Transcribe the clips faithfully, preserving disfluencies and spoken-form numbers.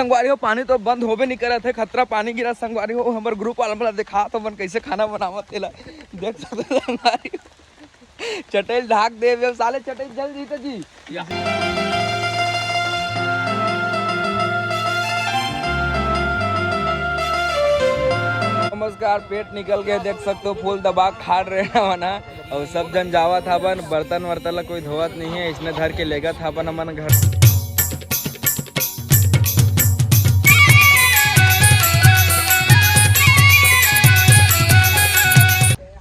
संगवारी हो, पानी तो बंद होबे नहीं करत है, खतरा पानी गिरा। संगवारी हो, हमर ग्रुप वाला मन ला देखा तो मन कैसे खाना बनावत तेला देख सकते हो संगवारी हो। चटई ढाक दे बे साले, चटई जल जीता जी। या। नमस्कार, पेट निकल गए, देख सकते हो फूल दबा खाड़ रहे ना मना। अउ सब झन जावत हाबन, बर्तन वर्तन ला कोई धोवत नहीं है, इसने धर के लेगत हाबन हमन घर।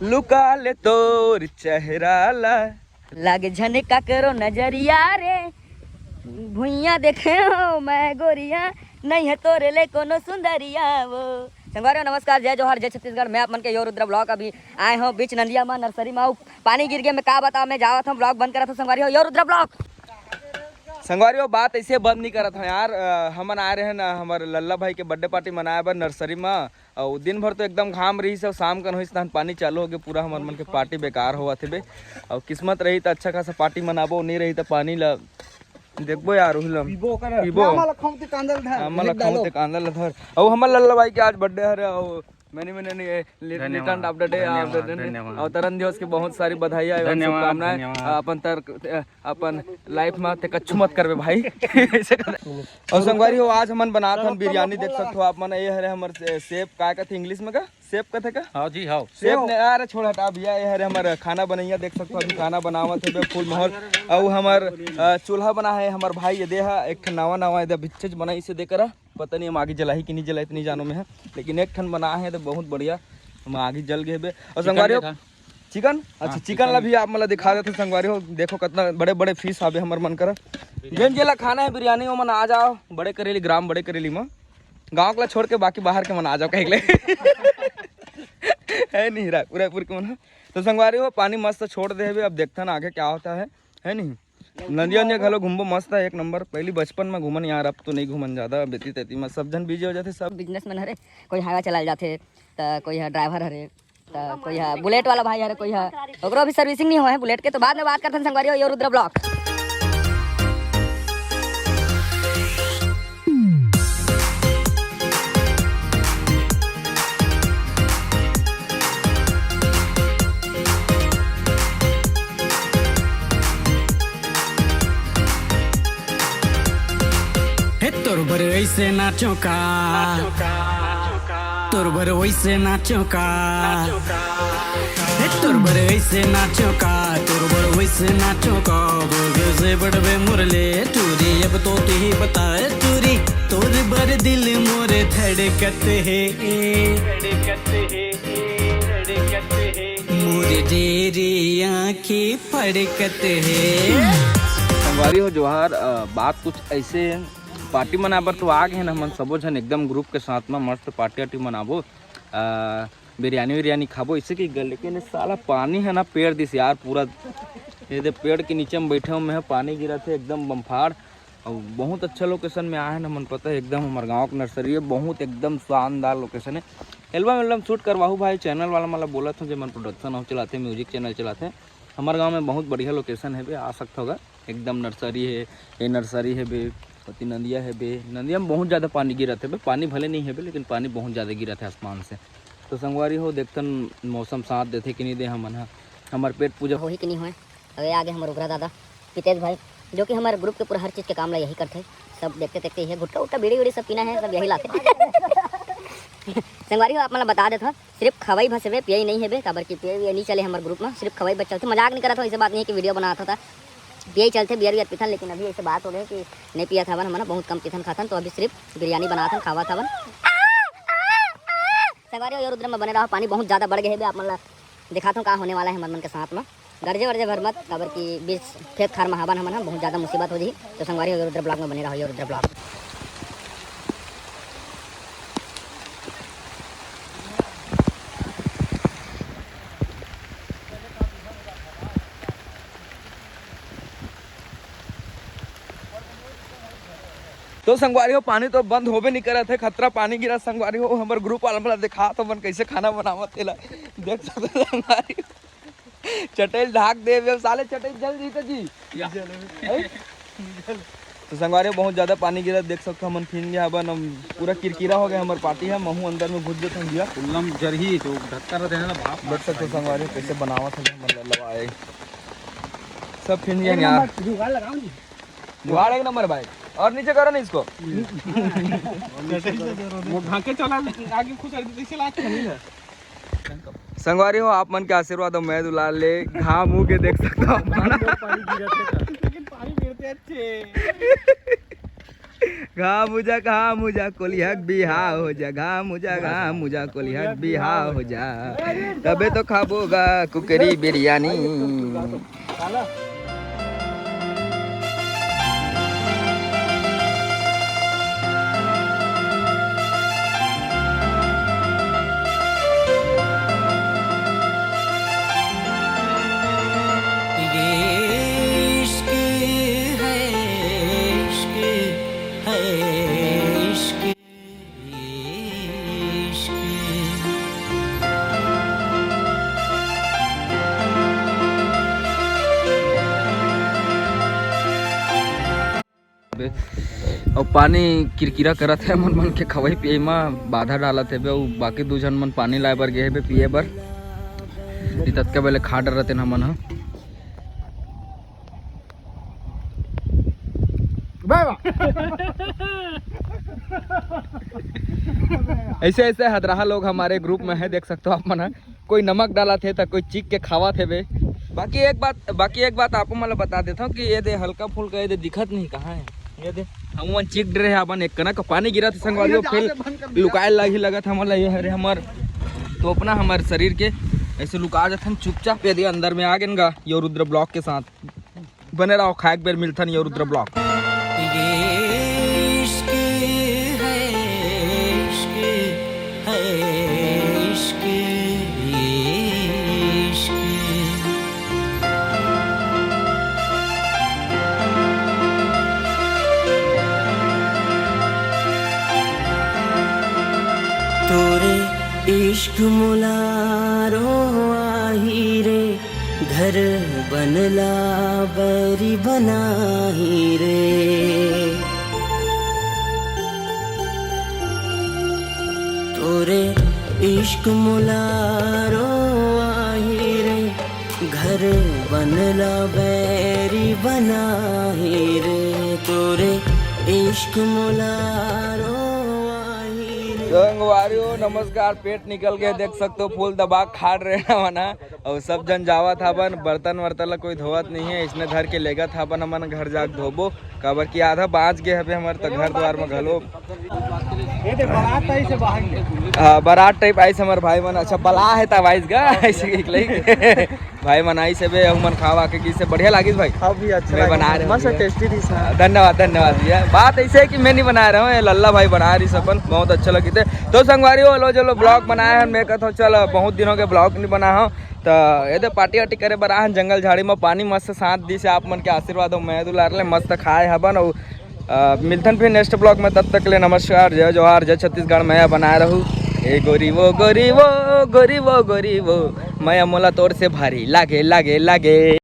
लुका ले तोर चेहरा ला। लागे झन काकरो नजरिया रे, भुइयां देखे हो मैं गोरिया, नहीं है तोरे ले कोनो सुंदरिया वो। संगवारी हो नमस्कार, जय जोहार, जय छत्तीसगढ़। मैं आप मन के यो रुद्र ब्लॉग अभी आए हो बीच नंदिया मा, नर्सरी मा, अउ पानी गिर गया। मैं का बताओ, मैं जावत हूँ, ब्लॉग बंद करत हूँ संगवारी हो, यो रुद्र ब्लॉग। संगवारी हो, बात ऐसे बंद नहीं करत हूँ यार। अ, हमन आए रहे ना हमर लल्ला भाई के बर्थडे पार्टी मनाए बर नर्सरी मा, अउ दिन भर तो एकदम घाम रहिस, अउ शाम कन होइस तहन पानी चालू होगे, पूरा हमर मन के पार्टी बेकार होवत हेबे। अउ किस्मत रही त अच्छा खासा पार्टी मनाबो, नहीं रही त पानी ला देखबो यार, उही ला पीबो ओकर। पीबो। हमन ला खाऊं ते कांदा ल धर, आमा ला भेज खाऊं डालो। ते कांदा ल धर। अउ हमर लल्ला भाई के आज बर्थडे हरे, अउ मैंने, मैंने नहीं, ये ले-, धन्यवाद, return of the day, धन्यवाद, आप दे देने। धन्यवाद। अउ तरन दिवस की बहुत सारी बधाई है एवं धन्यवाद, शुभकामनाएं। धन्यवाद। अपन तर-, अपन लाइफ में ते कच्छु मत करबे भाई। ऐसे कर। अउ संगवारी हो, आज हमन बनात हन बिरयानी, देख सकत हो आप मन। ये हरे हमर से-, शेफ, का कथे इंग्लिश में का? शेफ कथे का? हाँ जी, हाँ। शेफ ने, अरे छोड़ हटा भैया, ये हरे हमर खाना बनैया, देख सकत हो अभी खाना बनावत हे बे, फुल माहौल। अउ हमर, अ, चूल्हा बना है हमर भाई, ये दे हा, एक ठन नवा नवा, ये दे बिच्चेच बनाई से देकर, पता नहीं हम आगी जलाही कि नहीं जलाही, इतनी जानो में है, लेकिन एक ठन बना है तो बहुत बढ़िया, हम आगी जल गए बे। अउ चिकन संगवारी हो, देखा। चिकन? अच्छा, हाँ, चिकन चिकन। ला भी आप मन ला दिखा देते संगवारी हो, देखो कितना बड़े बड़े पीस आबे हमर मन करा। जेन जेला खाना है बिरयानी, ओमन आ जाओ, बड़े करेली, ग्राम बड़े करेली मा। गाँव के ला छोड़ के बाकी बाहर के मन आ जाओ कहे के ले। है नहीं रायपुर, रायपुर के मन ह। तो संगवारी हो, पानी मस्त छोड़ दे हवे, अब देखथन आगे क्या होता है, है नहीं? नदिया नदिया घलो घूमबो मस्त है, एक नंबर। पहली बचपन में घूमन यार, अब तो नहीं घूमन ज्यादा, बेती तेती में सब जन बिजी हो जाते सब। बिजनेसमैन हरे, कोई हाईवा चलाए जाथे, त कोई ह ड्राइवर हरे, त कोई ह बुलेट वाला भाई हरे, कोई ह, ओकरो अभी सर्विसिंग नहीं होए है बुलेट के, तो बाद में बात करथन संगवारी हो, यो रुद्र ब्लॉग। हे तोर बर ऐसे नाचो का, तोर बर वैसे नाचो का। हे तोर बर ऐसे नाचो का, तोर बर वैसे नाचो का। बोगे से बड़वे मुरले टूरी, अब तो तू ही बता टूरी। तोर बर दिल मोर धड़कत है, मोर डेरी आँखी फड़कत है। संगवारी हो जोहार, अ, बात कुछ ऐसे है, पार्टी मनाबर तो आ गए हैं हमन सबो झन एकदम ग्रुप के साथ में मस्त पार्टी वार्टी मनाबो। अ, बिरयानी विरयानी खाबो इसे की गल, लेकिन ये साला पानी है ना पेड़ दिस यार पूरा, ये दे पेड़ के नीचे में बैठे हूँ मैं, पानी गिरा थे एकदम बम्फाड़। अउ बहुत अच्छा लोकेशन में आए हैं हमन, पता है एकदम हमर गाँव के नर्सरी है, बहुत एकदम शानदार लोकेशन है। एल्बम एल्बम शूट करवाहू भाई, चैनल वाला मन ला बोलत हूँ, जेमन प्रोडक्शन हाउस चलाते, म्यूजिक चैनल चलाते, हमर गाँव में बहुत बढ़िया लोकेशन है बे, आ सकत होगा। एकदम नर्सरी है, ये नर्सरी है बे, ओती नंदिया है बे। नंदिया में बहुत ज़्यादा पानी गिरत है बे, पानी भले नहीं है बे, लेकिन पानी बहुत ज़्यादा गिरत है आसमान से। तो संगवारी हो, देखतन मौसम साथ देथे कि नहीं दे हमन ह, हमर पेट पूजा होही कि नहीं होए। अबे आगे हमर उगरा दादा पितेश भाई, जो कि हमर ग्रुप के पूरा हर चीज़ के काम ला यही करथे, सब देखते देखते ही है, गुटखा उट्ठा बीड़ी वीड़ी सब पीना है, सब यही लाथे। संगवारी हो, आप मन ला बता देत हव, सिर्फ खवई भर सेबे, पियई नहीं हेबे, काबर कि पियई वियई नहीं चले हमर ग्रुप में, सिर्फ खवई भर चलथे। मजाक नहीं करत हव, ऐसे बात नहीं है कि वीडियो बनात हव त पियई चलथे, बियर वियर पीथन, लेकिन अभी ऐसे बात हो गए कि नहीं पियत हवन हमन, बहुत कम पीथन खाथन, तो अभी सिर्फ बिरयानी बनाथन, खावत हवन। संगवारी हो, ये रुद्र में बने रहो, पानी बहुत ज़्यादा बढ़ गए हेबे, आप मन ला दिखात हूँ का होने वाला है हमर मन के साथ में। गरजे वरजे भर मत, काबर कि बीच खेत खार में हावन हमन ह, बहुत ज़्यादा मुसीबत हो जही। तो संगवारी हो, रुद्र ब्लॉग में बने रहो, ये रुद्र ब्लॉग। तो संगवारी हो, पानी तो बंद होबे नहीं करत है, खतरा पानी गिरा। संगवारी हो, हमर ग्रुप वाला मन ला देखा तो मन कैसे खाना बनावत तेला देख सकते हो संगवारी हो। चटई ढाक दे बे साले, चटई जल जीता जी। या। हैं? तो संगवारी, बहुत ज्यादा पानी गिरा, देख सकथो हमन फिन गए हबन, हम पूरा किरकिरा हो गए हमर पार्टी है, महू अंदर में घुस जथन भैया। कुल्लम जरही जो धक्का रहते हैं ना, भाप देख सकथो संगवारी, कैसे बनावत है हमर लल्ला भाई, सब फिन गए यार। जुगाड़ लगाओ जी। जुगाड़ एक नंबर भाई। और नीचे करो ना इसको। वो ढाके चला, आगे खुश आदमी कैसे लात नहीं है। संगवारी हो, आप मन के आशीर्वाद और मैं दुलार ले घाम उगे देख सकता हूँ। लेकिन पानी गिरते अच्छे। घाम उजा, घाम उजा, कोलिहक बिहाव हो जा, घाम उजा, घाम उजा, कोलिहक बिहाव हो जा, तबे तो खाबो गा कुकरी बिरयानी। अउ पानी किरकिरा करत हे, मन मन के खवई पियई म बाधा डालत हेबे। अउ बाकी दू झन मन पानी लाए बर गे हेबे पिए बर, नी ततका बेले खा डरत हन हमन ह। ऐसे ऐसे हदराहा लोग हमारे ग्रुप में है, देख सकते हो आप मन ह। कोई नमक डालत हे, त कोई चीख के खावत हेबे। बाकी एक बात, बाकी एक बात आप मन ल बता देथव कि ये दे हल्का फुल्का ये दे दिखत नहीं कहाँ है। ये दे हमन चीख डरे हबन, एक कनक पानी गिरत हे संगवारी हो, फिर लुकाए लागी लगत हमन ल। ये हरे हमर तोपना, हमर शरीर के ऐसे लुका जाथन चुपचाप। ये दे अंदर में आ गेन गा यो रुद्र ब्लॉग के साथ। बने रहो, खाए के बेर मिलथन यो रुद्र ब्लॉग। तोरे इश्क मोला रोआही रे, घर बनला बैरी बनाही रे। तोरे इश्क मोला रोआही रे, घर बनला बैरी बनाही रे। तोरे इश्क मोला रोआही रे। संगवारी हो, नमस्कार। पेट निकल गए, देख सकते हो, फूल दबा खाड़ रहे हैं मना। अउ सब झन जावत हाबन, बर्तन वर्तन ला कोई धोवत नहीं है, इसने धर के लेगत हाबन, हमन घर जाके धोबो, काबर कि आधा बाँच गे हबे हमर त घर द्वार म घलो। ये दे, बारात आई से बाहर ले। हाँ, बारात टाइप आइस हमर भाई मन। अच्छा, बला है तब आइस गा, ऐसे निकले। भाई मन आइस हबे, हमन खावा के किसे बढ़िया लागिस भाई। हाँ भी अच्छा मैं लगा। बना रहे मस्त हैं। Tasty dish है। धन्यवाद, धन्यवाद भैया। बात ऐसे है कि मैं नहीं बना रहा हूँ, ये लल्ला भाई बना रही सब, बहुत अच्छा लगी थे। तो संगवारी हो, लो चलो ब्लॉग बनाए हैं, मैं कहता हूँ चल बहुत दिनों के ब्लॉग नहीं बना हूँ, त एदे पार्टी वार्टी करे बर आहन जंगल झाड़ी म। पानी मस्त साथ दिस हे, आप मन के आशीर्वाद अउ मैं दुलार ले मस्त खाए हबन। अउ, अ, मिलथन फिर नेक्स्ट ब्लॉग में, तब तक ले नमस्कार, जय जोहार, जय छत्तीसगढ़, मया बनाए रहू। ए गोरी वो, गोरी वो, गोरी वो, गोरी वो, मया मोला तोर से भारी लागे, लागे, लागे।